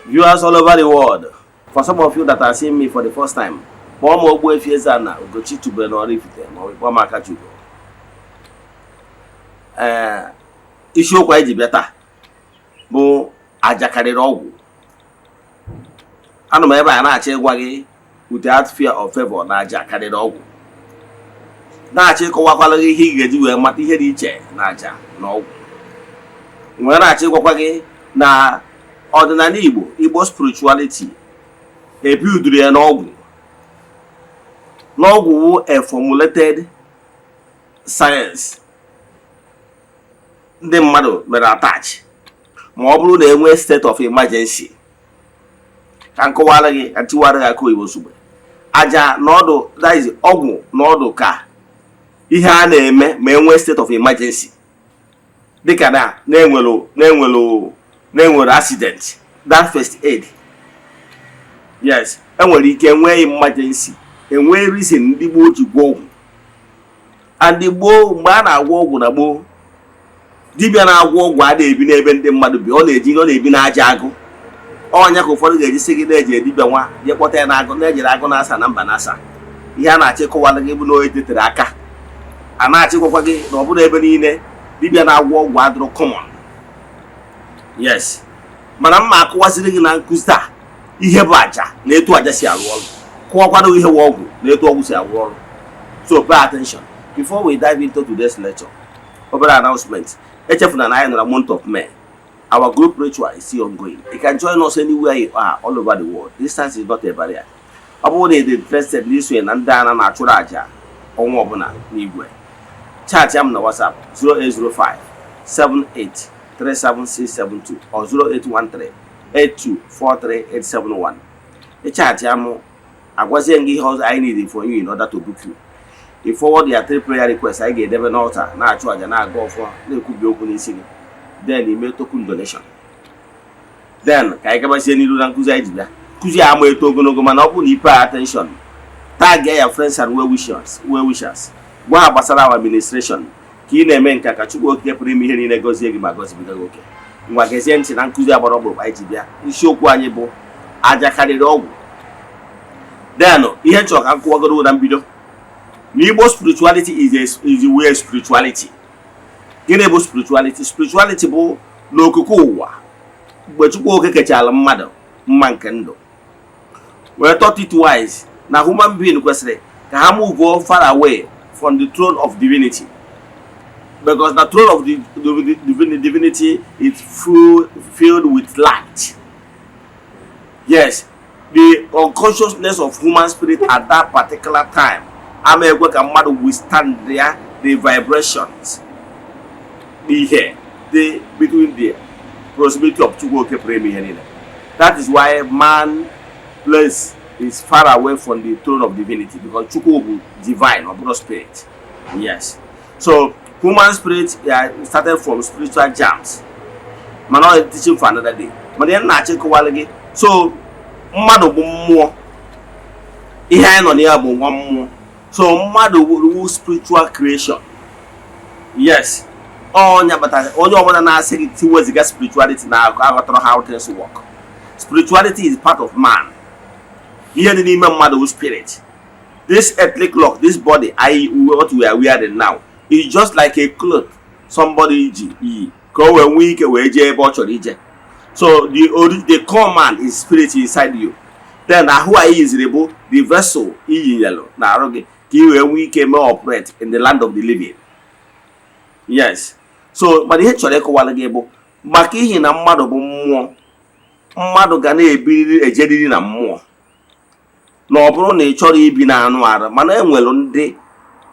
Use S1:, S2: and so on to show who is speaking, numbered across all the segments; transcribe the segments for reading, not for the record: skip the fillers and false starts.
S1: Viewers all over the world, for some of you that are seeing me for the first time, kpọọ m Ogbuefi Eze-Ana Ugochi tubelu na Oraifite ma ọ bụ kpọọ m Akachukwu. Ee, isiokwu anyị ji bịa taa bụ aja karịrị ọgwụ. Anọ m ebe a na-achọ ịgwa gị without fear of favor na aja karịrị ọgwụ, na-achọ ịkọwakwala gị ihe ị ga-eji wee mata ihe dị iche na aja na ọgwụ, wee na-achọ ịgwakwa gị na ọdịnala Igbo, Igbo spirituality, ebidoro ya n'ọgwụ. N'ọgwụ wụ a formulated science ndị mmadụ mere attach ma ọ bụrụ na enwee state of emergency. Ka nkọwara gị, ka ntiwara gị aka oyibo nsogbe. Aja na ọdụ, that is ọgwụ na ọdụ, ka ihe a na-eme ma enwee state of emergency, dịka na na-enwere accident, that first aid. Yes, enwere ike nwee emergency, enwee reason ndị gboo ji gwọ ọgwụ. And gboo, mgbe a na-agwọ ọgwụ na gboo, dibịa na-agwọ ọgwụ a na-ebi n'ebe ndị mmadụ bi, ọ na-eji ọ na-ebi n'aja agụ. Ọnya ka ụfọdụ ga-eji sị gị na-eji dibịa nwa jee kpọta ya n'agụ, na-ejere agụ na-asa na mba na-asa. Ihe a na-achọ ịkọwara gị bụ na onye tetere aka a na-achịkwakwa gị na ọ bụrụ ebe niile dibịa na-agwọ ọgwụ adịrọ common. Yes, mana mma akụwaziri gị na nkụzi taa ihe bụ aja na etu aja si arụ ọrụ, kụwakwara ihe bụ ọgwụ na etu ọgwụ si arụ ọrụ. So pay attention before we dive into today's lecture. Obere announcement: echefuna na anyị nọ na month of May. Our group ritual is still ongoing. You can join us anywhere you are all over the world. Distance is not a barrier. Ọ bụrụ na ị dị interested n'isonye na ndị ana na-achụrụ aja ọnwa ọbụla n'igwe, chat ya m na WhatsApp 0805 78 37672 or 0813 8243871. Ịchat ya mụ, agwazie gị ihe ọzọ anyị need for you in order to book you. I forward your three prayer requests anyị ga-edebe n'altar, na-achụ àjà, na-aga ọfọ, na-ekwubi okwu n'isi gị, then ime token donation. Then ka anyị gabazie n'iru na nkụzi anyị ji bịa. Nkụzi a ama eto ogologo, mana ọ bụrụ na i pay attention, tag ya friends and well wishers, gwa ha gbasara our administration ka ị na-eme nka, ka Chukwu Okike pụrụ ime ihe niile gọzie gị ma gọzibiga gị oke. Ngwa, gezie ntị na nkụzi agbara ọgbụrụkpa anyị ji bịa. Isiokwu anyị bụ aja karịrị ọgwụ. Then ihe nchọrọ ka m kụwagoro na mbido na Igbo spirituality is a way spirituality. Gịnị bụ spirituality? Spirituality bụ n'okike ụwa, mgbe Chukwu Oke kechara mmadụ mma nke ndụ, wee thought it wise na human being kwesịrị ka ha move far away from the throne of divinity, because the throne of the divinity is filled with light. Yes, the unconsciousness of human spirit at that particular time ama ekwe ka mmadụ withstand ya, the vibrations, ihe dị between the proximity of Chukwu Oke pụrụ ime ihe niile. That is why man place is far away from the throne of divinity, because Chukwu bụ divine, ọ bụrụ spirit. Yes, so human spirit, yeah, started from spiritual germs, mana ọ teaching for another day. Mana ihe m na-achọ ịkọwara gị, so mmadụ bụ mmụọ, ihe anyị nọ na ya bụ nwa mmụọ. So mmadụ bụ spiritual creation. Yes, onye batara, onye ọbụla na-asị gị tiweziga spirituality na aghọtara how things work. Spirituality is part of man. Ihe dị n'ime mmadụ bụ spirit. This earthly cloth, this body I what we are wearing now, is just like a cloth somebody ji yi ka o wee nwee ike wee jee ebe ọ chọrọ ije. So the core man is spirit inside you. Then ahụ anyị yiziri bụ the vessel iyinyelụ na arụ gị ka ị wee nwee ike mee operate in the land of the living. Yes, so mana ihe chọrọ ịkọwara gị bụ maka ihi na mmadụ bụ mmụọ, mmadụ ga na-ebiriri ejeriri na mmụọ, na ọ bụrụ na ị chọrọ ibi na anụ arụ, mana enwere ndị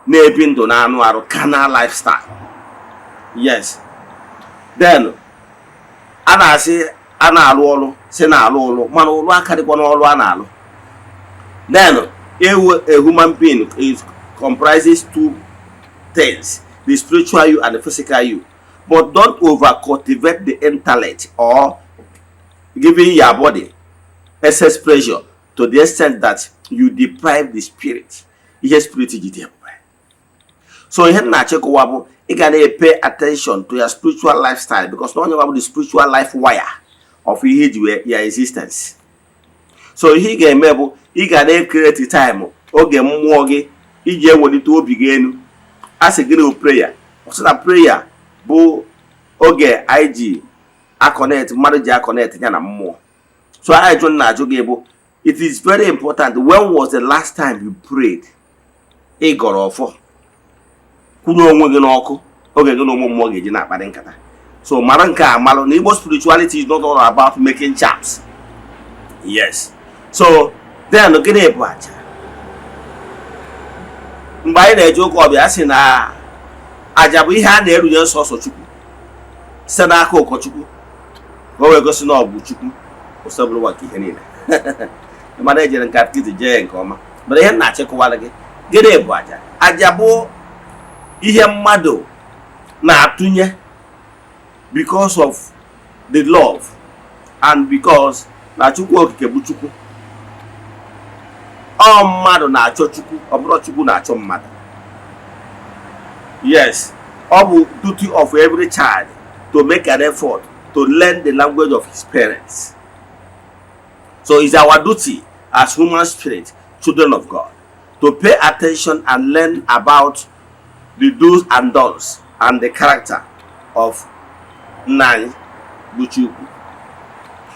S1: na-ebi ndụ na anụ arụ, carnal lifestyle. Yes, then a na-asị a na-alụ ọrụ, si na-alụ ụlụ, mana ụlụ aka dịkwa n'ọrụ a na-alụ. Then ewu, a human being is comprises two things, the spiritual you and the physical you. But don't over cultivate the intellect or giving your body excess pressure to the extent that you deprive the spirit ihe spirit ji dị ebube. So ihe m na-achịkọwa bụ ị ga na-pay attention to your spiritual lifestyle, because na onye nwa bụ the spiritual life wire. of ihe iji wee ya existence. So ihe ị ga-eme bụ ị ga na-ecreate time, oge mmụọ gị iji ewelite obi gị elu. A sị gịnị bụ prayer? Ọ sị na prayer bụ oge anyị ji aconnect, mmadụ ji aconnect ya na mmụọ. So ajụjụ m na-ajụ gị bụ, it is very important, when was the last time you prayed? Ị gọrọ ọfọ, kwụnye onwe gị n'ọkụ, oge gị na ụmụ mmụọ ga-eji na-akparị nkata. So mara nke a, malụ na Igbo spirituality is not all about making charms. Yes. So then, gịnị bụ aja? Mgbe anyị na-eje ụka ọbịa, a sị na aja bụ ihe a na-erunye nsọsọ Chukwu site n'aka ụkọchukwu, ka o wee gosi na ọ bụ Chukwu osebụrụwa nke ihe niile. Mana ejere nke catechism jee nke ọma. Mana ihe m na-achịkọwara gị, gịnị bụ aja? Aja bụ ihe mmadụ na-atụnye because of the love and because na Chukwu Okike bụ Chukwu. Ọ mmadụ na-achọ Chukwu, ọ bụrụ Chukwu na-achọ mmadụ. Yes, ọ bụ duty of every child to make an effort to learn the language of his parents. So it's our duty as human spirit, children of God, to pay attention and learn about the do's and don'ts and the character of nna anyị bụ Chukwu.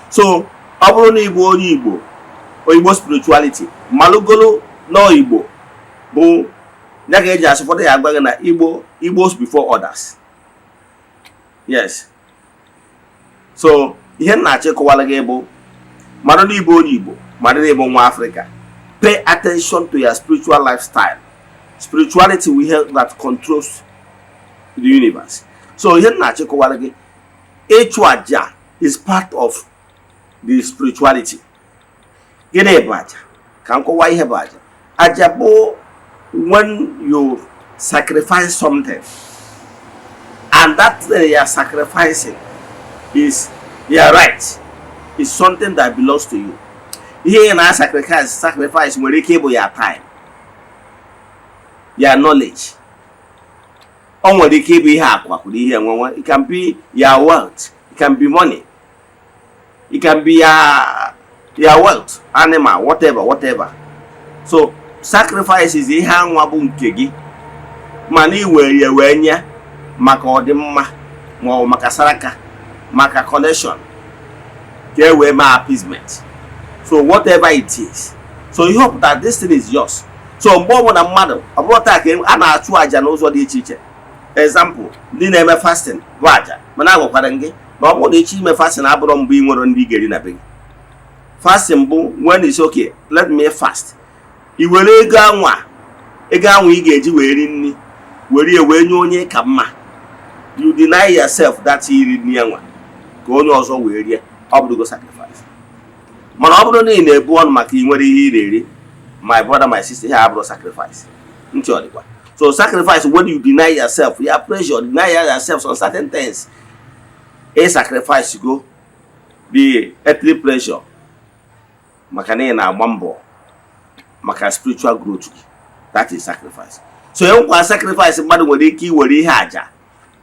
S1: So ọ bụrụ na ịbụ onye Igbo, Igbo spirituality malụgolo nọ Igbo bụ ya ka eji asụ. Ụfọdụ ya agwa gị na Igbo, Igbos before others. Yes. So ihe m na-achọ ịkọwara gị bụ, mara na ịbụ onye Igbo, mara na ịbụ nwa Afrịka, pay attention to your spiritual lifestyle. Spirituality we have that controls the universe. So ihe m na-achọ ịkọwara gị, ịchụ aja is part of the spirituality. Gịnị bụ aja? Ka m kọwaa ihe bụ aja. Aja bụ when you sacrifice something, and that thing you are sacrificing is your right, is something that belongs to you. Ihe ị na-sacrifice sacrifice nwere ike ịbụ your time, your knowledge, o nwere ike ịbụ ihe akụ na ihe enwenwe. It can be your wealth, it can be money, it can be your wealth, animal, whatever, whatever. So sacrifice is ihe anwa bụ nke gị, mana ị were ya wee nye maka ọdịmma, ma ọ bụ maka saraka, maka connection, ka e wee mee appeasement. So whatever it is, so ihe ọ pụtara, this thing is yours. So mgbe ọbụla mmadụ, ọ bụrụ taa ka a na-achụ àjà n'ụzọ dị iche iche. Example, ndị na-eme fasting bụ àjà. Mana agwakwara m gị na ọ bụrụ na ịchọ ime fasting, abụrụ mgbe ị nwere ndị ị ga-eri na be gị. Fasting bụ when it's okay, let me fast. I were ego anwa, ego anwa ị ga-eji wee ri nri, were ya wee nye onye ka mma. You deny yourself that iri nri anwa ka onye ọzọ wee rie. Ọ bụrụgo sacrifice. Mana ọ bụrụ na ị na-ebu ọnụ maka ị nwere ihe ị na-eri, my brother, my sister, ihe abụrụ sacrifice. Ntị ọ dịkwa? So sacrifice, when you deny yourself your pleasure, deny yourself some certain things, a sacrifice go the earthly pleasure maka na ị na-agba mbọ maka spiritual growth gị. That is sacrifice. So enwekwa sacrifice mmadụ nwere ike iwere ihe àjà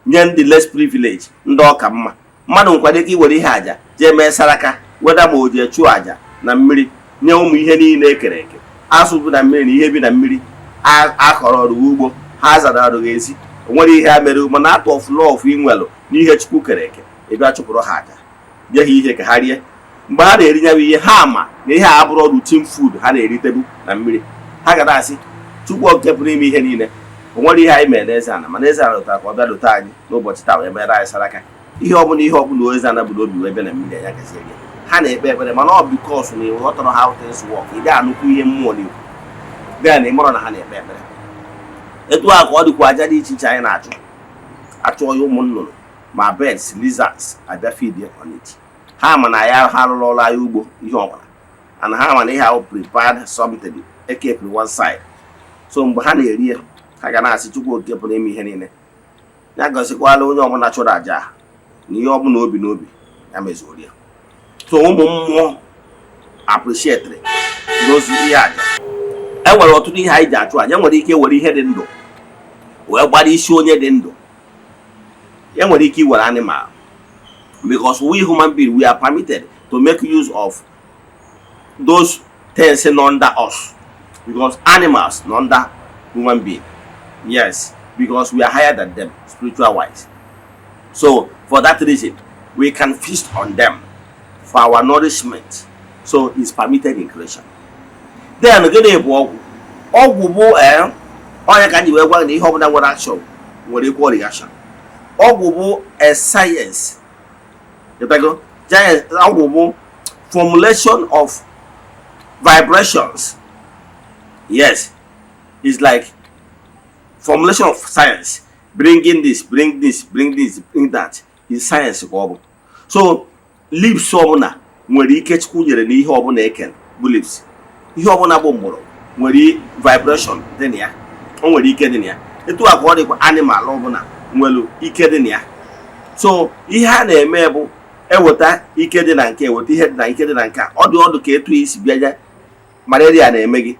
S1: nye ndị less privilege, ndị ọka mma. Mmadụ nwekwara ike iwere ihe àjà jee mee saraka, weda ma o jee chụọ àjà na mmiri nye ụmụ ihe niile ekere eke, azụ bi na mmiri na ihe bi na mmiri, akọrọ ọrụ ugbo ha, zara ọrụ ezi, o nwere ihe ha mere. Mana out of love ị nwelụ n'ihe Chukwu kere eke, ị bịa chụpụrụ ha àjà, nye ha ihe ka ha rie. Mgbe ha na-eri ya bụ ihe, ha ma na ihe a abụrụ routine food ha na-eritebu na mmiri. Ha ga na-asị, "Chukwu Okike pụrụ ime ihe niile, o nwere ihe anyị mere n'eze ana, mana eze ana lụtara ka ọ bịa lụta anyị n'ụbọchị taa, wee mere anyị saraka." Ihe ọbụla, ihe ọbụla eze ana bụ n'obi wee bịa na mmiri anya gaziere ya. Ha na-ekpe ekpere, mana ọ because na ịghọtara how things work, ị gaghị anụkwu ihe mmụọ na-ekwu bịa na ịmụrụ na ha na-ekpe ekpere. Etu a ka ọ dịkwa aja dị iche iche anyị na-achụ. Achụọ ya, ụmụ nnụnụ ma birds, lizards abịa feed on it. Ha ma na ya ha rụrụ ọrụ anyị ugbo, ihe ọbụla, and ha ma na ihe ahụ prepared something ekepụrụ one side. So mgbe ha na-eri ya, ha ga na-asị, "Chukwu Okike pụrụ ime ihe niile ya gọzikwala onye ọbụla chụrụ aja na ihe ọbụla obi n'obi ya mezuoro ya." So ụmụ mmụọ appreciate n'ozu ihe aja. E nwere ọtụtụ ihe anyị ji achụ aja. E nwere ike were ihe dị ndụ wee gbara isi onye dị ndụ. E nwere ike iwere animal, Because we human beings, we are permitted to make use of those things under us, because animals nọ under human being. Yes, because we are higher than them spiritual wise. So for that reason, we can feast on them for our nourishment. So it's permitted in creation. Then gịnị bụ ọgwụ? Ọgwụ bụ ee onye ka anyị wee gwa gị na ihe ọbụla nwere action nwere equal reaction. Ọgwụ bụ a science. Ịtago? Giant ọgwụ bụ formulation of vibrations. Yes, it's like formulation of science, bringing this, bring this, bring this, bring that, is science ka ọ bụ. So leaves ọbụla nwere ike Chukwu nyere n'ihe ọbụla eke bụ leaves. Ihe ọbụla bụ mgbọrọgwụ nwere vibration dị na ya, o nwere ike dị na ya. Etu a ka ọ dịkwa animal ọbụla nwere ike dị na ya. So ihe a na-eme bụ eweta ike dị na nke, eweta ihe dị na ike dị na nke a. Ọ dị ọdụ ka etu isi bịa ja malaria na-eme gị,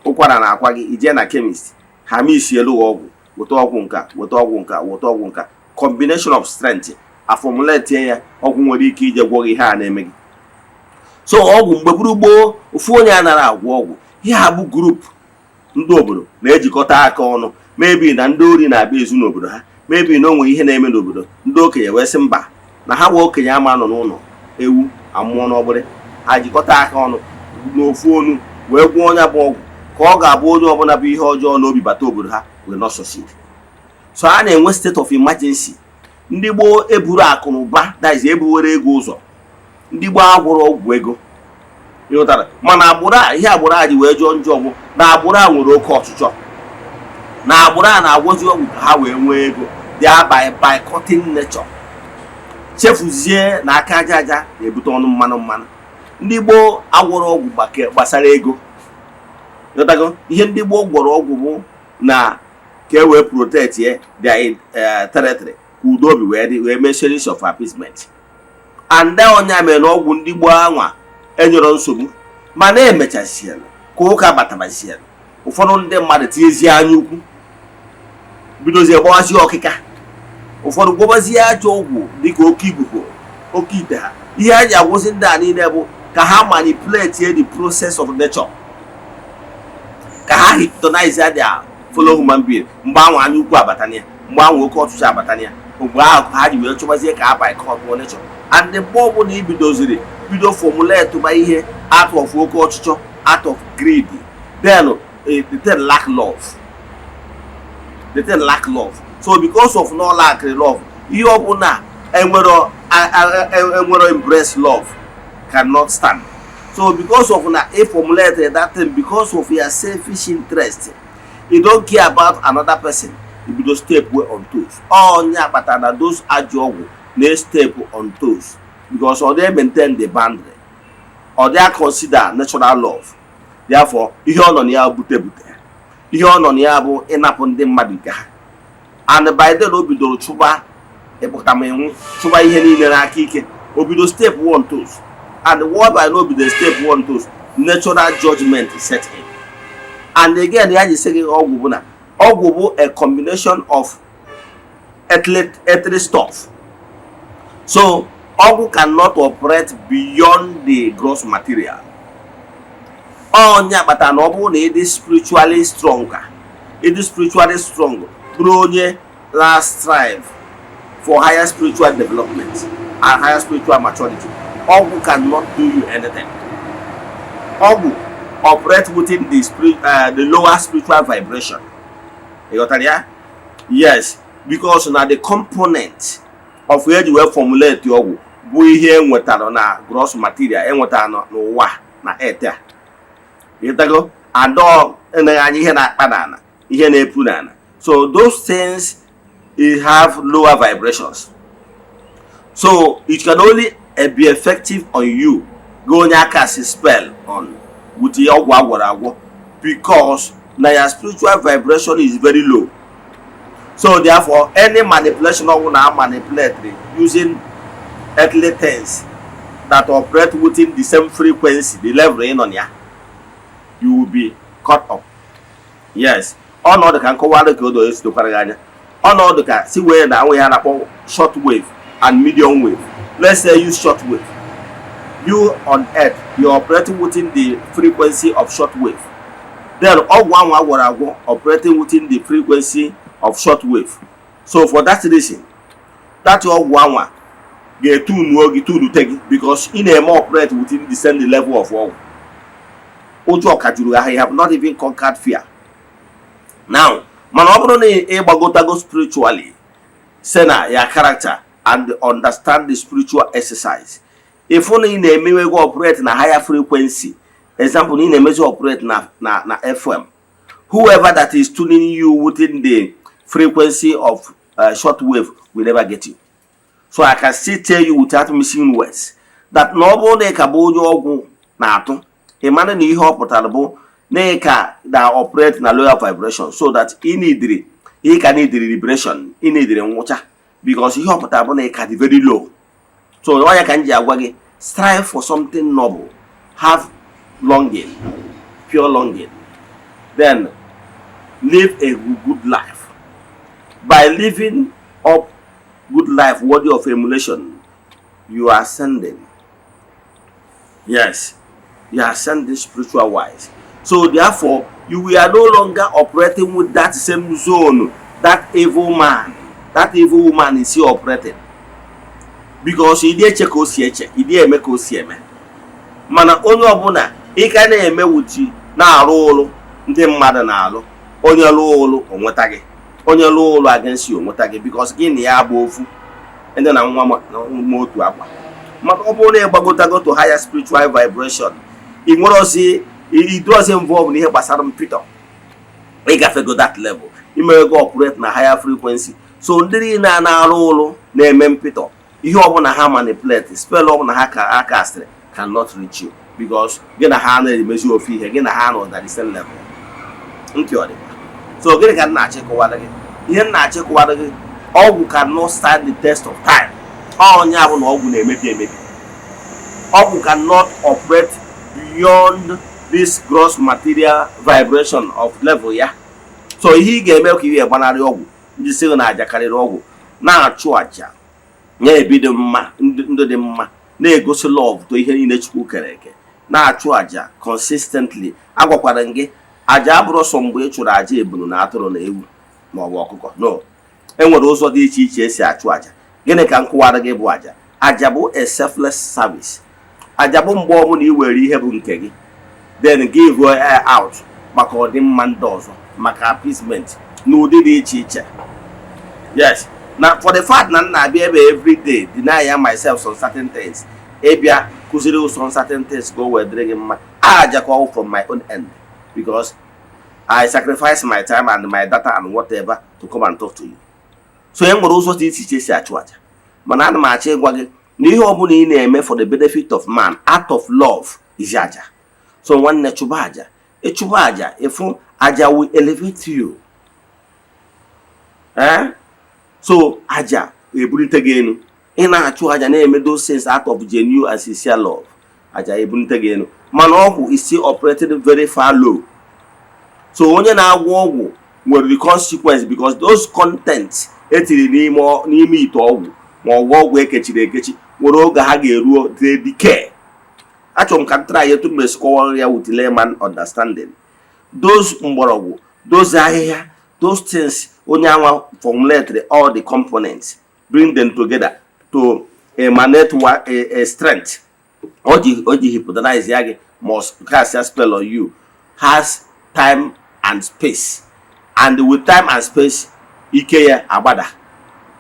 S1: ụkwara na-akwa gị, ijee na chemist, ha misi elu ọgwụ, weta ọgwụ nka, weta ọgwụ nka, weta ọgwụ nka, combination of strength, aformulate ya, ọgwụ nwere ike ije gwọ gị ihe a na-eme gị. So ọgwụ mgbe gburu gboo, ofu onye anaghị agwọ ọgwụ. Ihe a bụ group ndị obodo na-ejikọta aka ọnụ. Maybe na ndị ori na-abịa ezu n'obodo ha, maybe na o nwere ihe na-eme n'obodo, ndị okenye wee sị mba, na ha wee okenye ama nọ n'ụlọ ewu amụọ n'ọgbịrị. Ha jikọta aka ọnụ n'ofu onu wee gwọọ onye bụ ọgwụ ka ọ ga-abụ onye ọbụla bụ ihe ọjọọ n'obi bata obodo ha will not succeed. So a na-enwe state of emergency. Ndị gboo eburu akụ na ụba, that is, ebuwere ego ụzọ. Ndị gboo agwụrụ ọgwụ ego, ịghọtara? Mana agbụrụ a, ihe agbụrụ a ji wee jọọ njọ bụ na agbụrụ a nwere oke ọchịchọ, na agbụrụ a na-agwọzi ọgwụ ka ha wee nwee ego, thereby boycotting nature, chefuzie na aka aja aja na-ebute ọnụ mmanụ mmanụ. Ndị gboo agwọrọ ọgwụ gbasara ego, ịghọtago? Ihe ndị gboo gwọrọ ọgwụ bụ na ka e wee protect ye their territory, ka udo obi wee dị, wee mee series of appeasement. And then onye mere na ọgwụ ndị gboo anwa enyere nsogbu, mana emechasiela ka ụka batabaziela, ụfọdụ ndị mmadụ tinyezie anya ukwu, bidozie gbawazie ọkịka, ụfọdụ gwọbazie ajọ ọgwụ dịka oke ibubo, oke ite ha. Ihe a ji agwụsị ndị a niile bụ ka ha manipulate the process of nature, ka ha hypnotize their fellow human being. Mgbe anwa anya ukwu abatana ya, mgbe anwa oke ọchịchị abatana ya, mgbe ahụ ka ha ji wee chọbazie ka ha boycott nature. And mgbe ọbụla i bidoziri bido formulate ba ihe out of oke ọchịchọ, out of greed, then the thing lack love, the thing lack love. So because of no lack love, ihe ọbụla enwero enwero embrace love cannot stand. So because of na e formulate that thing because of your selfish interest, you don't care about another person, you bido step way on toes. Onye akpata na those ajọ ọgwụ na step on toes, because ọ dey maintain the boundary, ọ dey consider natural love. Therefore, ihe ọ nọ na ya bute bute, ihe ọ nọ na ya bụ ịnapụ ndị mmadụ nke ha. And by then o bidoro chụba ịpụtaminwu, chụba ihe niile n'aka ike, o bido step on toes. And what by no bido step on toes, natural judgment set in. And again, ya ji sị gị ọgwụ bụ na ọgwụ bụ a combination of earthly stuff. So ọgwụ cannot operate beyond the gross material. Onye akpata na ọ bụrụ na ịdị spiritually strong, ka ịdị spiritually strong, bụrụ onye na strive for higher spiritual development and higher spiritual maturity, ọgwụ cannot do you anything. Ọgwụ operate within the spirit, the lower spiritual vibration. Ị ghọtara ya? Yes, because na the component of eji wee formulate ọgwụ bụ ihe enwetara na gross material enwetara n'ụwa na earth a, ịghọtago? Adọ eneghị anya ihe na-akpa n'ala, ihe na-epu n'ala. So those things, it have lower vibrations, so it can only be effective on you gị onye aka si spell on with ihe ọgwụ agwọrọ agwọ, because na your spiritual vibration is very low. So therefore, any manipulation ọgwụ na manipulate using earthly things that operate within the same frequency, the level ị nọ na ya, you will be caught up. Yes, ọnọdụ ka nkọwara ka o doo esidokwara gị anya. Ọnọdụ ka si wee na nwe ya na-akpọ short wave and medium wave. Let's say use short wave. You on earth, you're operating within the frequency of short wave. Then ọgwụ ahụ agwọrọ agwọ operating within the frequency of short wave. So for that reason, that ọgwụ anwa ga-etunuo gị, tunute gị, because ị na-eme operate within the same level of ọgwụ. Ụjọ ka juru ahụ, you have not even conquered fear now. Mana ọ bụrụ na ị gbagotago spiritually, say na ya character and understand the spiritual exercise, ịfụ na ị na-emewego operate na higher frequency. Example, na ị na-emezi operate na FM. Whoever that is tuning you within the frequency of short wave will never get you. So I can still tell you without missing words that na ọ bụrụ na ị ka bụ onye ọgwụ na-atụ, ị mara na ihe ọ pụtara bụ na ị ka na operate na lower vibration, so that ị nidiri, ị ka nidiri liberation, ị nidiri nwụcha, because ihe ọ pụtara bụ na ị ka dị very low. So ọ ya ka m ji agwa gị, strive for something noble, have longing, pure longing, then live a good life. By living up good life worthy of emulation, you are ascending. Yes, you are ascending spiritual wise. So therefore, you are no longer operating with that same zone that evil man, that evil woman is still operating, because ị dị eche ka o si eche, ị dị eme ka o si eme. Mana onye ọbụla ị ka na-eme wuchi na-arụ ụlụ ndị mmadụ na-alụ, onye lụọ ụlụ onweta gị, onye lụọ ụlụ against you onweta gị, because gị na ya bụ ofu ndị na nwa ma otu akwa. Maka ọ bụrụ na ị gbagotago to higher spiritual vibration, ị nwere ozi idozi involve n'ihe gbasara mpịtọ. Ịgafego that level, imewego operate na higher frequency. So ndị niile a na-arụ ụlụ na-eme mpịtọ, ihe ọbụla ha manipulate, spell ọbụla ha ka ha castịrị cannot reach you, because gị na ha na-emezi ofu ihe, gị na ha nọ na the same level. Ntị ọ dịkwa? So gịnị ka m na-achịkọwara gị? Ihe m na-achịkọwara gị, ọgwụ cannot stand the test of time. Onye bụ na ọgwụ na-emebi emebi. Ọgwụ cannot operate beyond this gross material vibration of level ya. So ihe ị ga-eme ka ihe gbanarị ọgwụ, ndị sị na aja karịrị ọgwụ, na-achụ aja, na-ebido mma, ndụ dị mma, na-egosi love to ihe niile Chukwu kere eke, na-achụ aja consistently. Agwakwara m gị, aja abụrụ sọ mgbe ị chụrụ aja ebunu na atụrụ na ewu ma ọ bụ ọkụkọ. No, enwere ụzọ dị iche iche esi achụ aja. Gịnị ka m kụwara gị bụ aja? Aja bụ a selfless service. Aja bụ mgbe ọbụla ị were ihe bụ nke gị, then give out maka ọdịmma ndị ọzọ, maka appeasement n'ụdị dị iche iche. Yes, na for the fact na m na-abịa ebe every day, deny ya myself some certain things, ịbịa kụziri some certain things ka o wee dịrị gị mma, aja ka ọ from my own end, because I sacrifice my time and my data and whatever to come and talk to you. So e nwere ụzọ dị iche iche si achụ aja. Mana ana m achọ ịgwa gị na ihe ọbụla ị na-eme for the benefit of man out of love is aja. So nwanne, chụba aja. Ịchụba aja, ịfụ aja will elevate you. Eh? So aja ebulite gị elu. Ị na-achụ aja, na-eme those things out of genuine and sincere love, aja ebulite gị elu. Mana ọgwụ is still operating very far low. So onye na-agwọ ọgwụ nwere the consequence, because those contents etiri n'ime ite ọgwụ ma ọgwụ ọgwụ ekechiri ekechi nwere oge ha ga-eruo they decay. Achọrọ m ka m try etu m esi kọwara ya with layman understanding. Those mgbọrọgwụ, those ahịhịa, those things onye anwa formulate, all the components, bring them together to emanate a strength o ji hypnotize ya gị, must cast a spell on you, has time and space, and with time and space, ike ya agbada,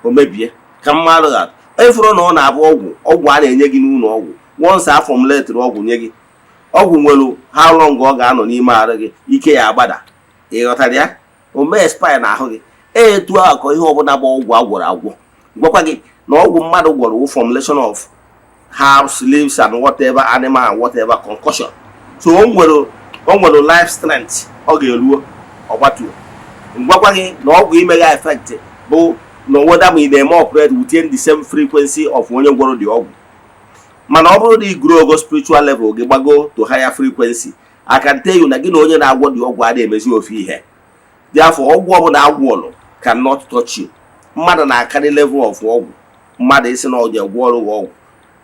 S1: o mebie. Ka mmadụ ga efuru na ọ na-abụ ọgwụ, ọgwụ a na-enye gị n'ụlọ ọgwụ, once a formulate ọgwụ nye gị, ọgwụ nwere how long ọ ga-anọ n'ime arụ gị, ike ya agbada. Ị ghọtara ya? O mee expire na ahụ gị. Etu ahụ ka ihe ọbụla bụ ọgwụ agwọrọ agwọ. Gwakwa gị na ọgwụ mmadụ gwọrọ wụ formulation of herbs, leaves and whatever, animal and whatever concoction. So o nwere life strength ọ ga-eruo ọgbatuo. Gwakwa gị na ọgwụ imegha effect bụ na whether ma ị na-eme operate within the same frequency of onye gwọrọ dị ọgwụ. Mana ọ bụrụ na ị grow ogo spiritual level gị, gbago to higher frequency, I can tell you na gị na onye na-agwọ dị ọgwụ adịghị emezi ofu ihe. Therefore, ọgwụ ọbụla agwọlụ cannot touch you. Mmadụ na-akarị level of ọgwụ. Mmadụ isi na ọ ji agwọ ọrụ gị ọgwụ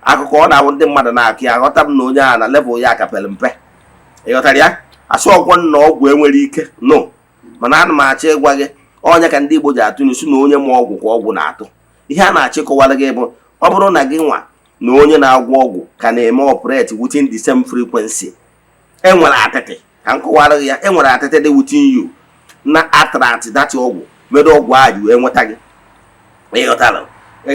S1: Akụkọ ọ na-abụ ndị mmadụ na-akụ ya, aghọta m na onye ahụ na level ya ka pere mpe. Ịghọtara ya? Asị ọgwọ na ọgwụ enwere ike no, mana ana m achọ ịgwa gị, ọnya ka ndị Igbo ji atụ n'isi na onye ma ọgwụ ka ọgwụ na-atụ. Ihe a na-achịkọwara gị bụ, ọ bụrụ na gị nwa na onye na-agwọ ọgwụ ka na-eme operate within the same frequency, enwere atịtị ka m kọwara gị ya, enwere atịtị dị within you na attract that ọgwụ, mere ọgwụ a ji wee nweta gị. Ịghọtara?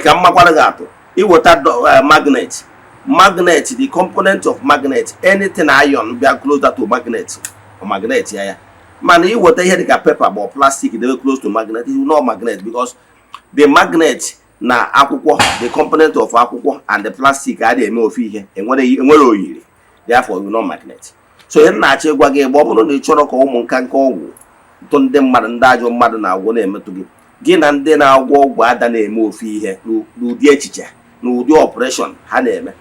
S1: Ka m makwara gị atụ, iweta magnet. Magnet, the component of magnet, anything iron bịa closer to magnet, magnet ya ya. Mana iweta ihe dịka paper ma ọ plastic debe close to magnet, it will not magnet, because the magnet na akwụkwọ, the component of akwụkwọ and the plastic adịghị eme ofu ihe, enwere oyiri. Therefore, it will not magnet. So ihe m na-achọ ịgwa gị bụ, ọ bụrụ na ị chọrọ ka ụmụ nka nka ọgwụ tụ ndị mmadụ, ndị ajọ mmadụ na-agwọ na-emetụ gị, gị na ndị na-agwọ ọgwụ ada na-eme ofu ihe n'ụdị echiche na ụdị operation ha na-eme.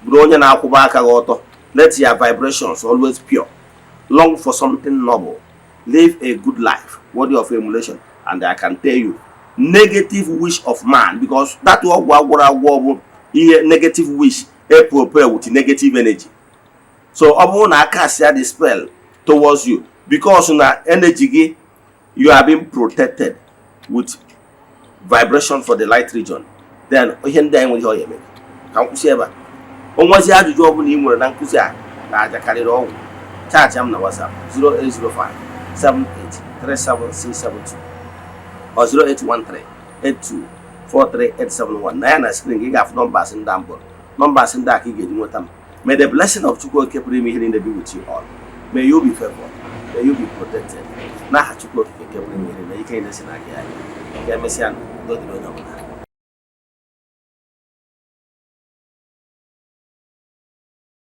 S1: Bụrụ onye na-akwụba aka gị ọtọ. Let your vibrations always pure. Long for something noble. Live a good life worthy of emulation. And I can tell you, negative wish of man, because that ọgwụ agwọrọ agwọ bụ ihe negative wish e prepare with negative energy. So ọ bụrụ na aka ya the spell towards you, because na energy gị, you are being protected with vibration for the light region, then ihe ndị anyị nwere ihe ọ ya eme. Ka m kwụsị ebe a. O nwezi ajụjụ ọbụla ị nwere na nkụzi a na aja karịrị ọgwụ, chat m na WhatsApp 0805 7837672 or 0813 8243871. Na ya na screen gị ga-afụ numbers ndị a mbụ, numbers ndị a ka ị ga-eji nweta m. May the blessing of Chukwu Okike pụrụ ime ihe niile be with you all. May you be favored, may you be protected. N'aha Chukwu Okike nke pụrụ ime ihe niile, ike niile si n'aka ya. Ka emesịa, udo dịrị onye ọbụla.